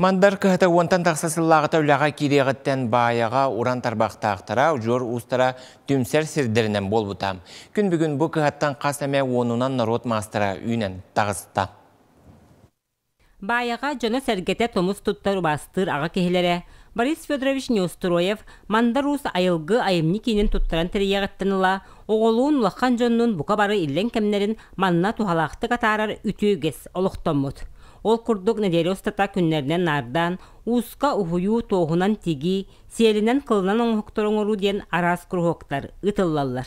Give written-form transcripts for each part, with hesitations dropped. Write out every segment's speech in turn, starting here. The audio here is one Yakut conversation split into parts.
Мандар кыһата уонтан тахса сыллааҕыта үлэҕэ киириэҕиттэн Баайаҕа уран тарбахтаахтара, удьуор уустара түмсэр сирдэринэн буолбута. Күн бүгүн бу кыһаттан хас эмэ уонунан норуот маастара үүнэн таҕыста. Баайаҕа дьоно-сэргэтэ тумус туттар убаастыыр аҕа киһилэрэ Борис Федорович Неустроев Мандар Уус айылгы айымньы киинин туттаран тэрийиэҕиттэн ыла оҕолуун улахан дьоннуун бука бары иллэҥ кэмнэрин манна туһалаахтык атаарар үтүө үгэс олохтоммут. Ол курдук нэдиэлэ устата күннэринэн наардаан, ууска уһуйуу, туоһунан тигии, сиэлинэн кылынан оҥоһуктары оҥоруу диэн араас куруһуоктар ыытыллаллар.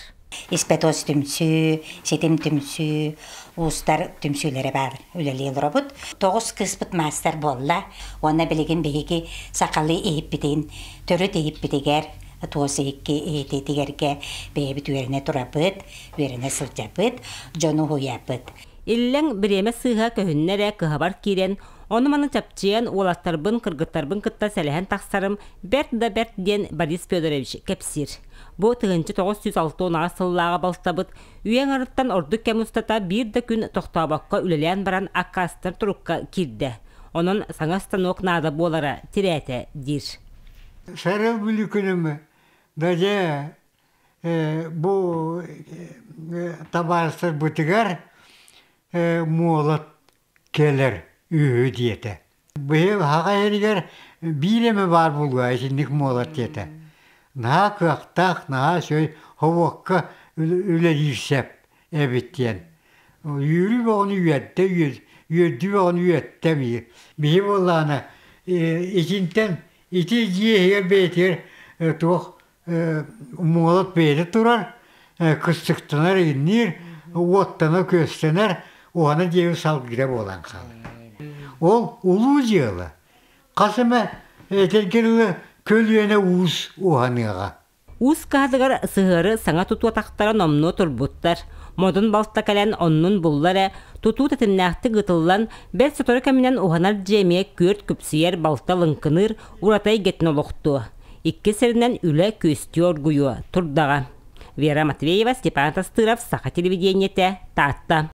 Испэтос түмсүү, ситим түмсүү, уустар түмсүүлэрэ баар үлэлии олоробут. Тоҕус кыыспыт маастар буолла уонна билигин биһиги сахалыы иһиппитин, төрүт иһиппитигэр туос иһикки иһититигэргэ бэйэбит үөрэнэ турабыт, үөрэнэ сылдьабыт, дьону уһуйабыт. Иллэҥ бириэмэ сыыһа көһүннэ эрэ кыһабар киирэн, ону-маны чапчыйан уолаттарбын, кыргыттарбын кытта сэлэһэн тахсарым бэрт да бэрт диэн Борис Федорович кэпсиир. Бу 1968 сыллааҕы балтабыт үйэ аҥарыттан ордук кэм устата биир да күн тохтообокко үлэлээн баран аккаастар турукка киирдэ. Онон саҥа станок наада буолара тирээтэ диир. Сарыл бүлүкүнүм даже бу табаарыстарбытыгар муолат кэлэр үһү диэтэ. Быйыл хаҕа иһигэр биир эмэ баар буолуо итинник муолат диэтэ. Наһаа кыахтаах, наһаа үчүгэй хобуокка үлэлиир сөп эбит диэн. Үөрүү бөҕөнү үөрдэ, үөрдүү бөҕөнү үөттэ эмиэ. Биһи буоллаҕына итинтэн ити дьиэ иһигэр бэйэтигэр туох Муолат бэйэтэ турар, кыстыктанар, иҥниир, уоттана-күөстэнэр, уһана диэби салгыра буолан хаалар. Ол улуу дьыала. Хас эмэ этэргэ дылы көлүөнэ уус уһаныаҕа. Уус кыһатыгар сыһыары саҥа тутуу атахтара номнуо турбуттар. Модун балта кэлэн оннун булла эрэ, тутуу тэтимнээхтик ыытыллан, бэрт сотору кэминэн уһанар дьиэ эмиэ күөрт күпсүйэр, балта лыҥкыныыр ураты эйгэтин олохтуо. Икки сиринэн үлэ күөстүү оргуйуо турдаҕа. Вера Матвеева, Степан Тастыров, Саха телевидениетэ, Таатта.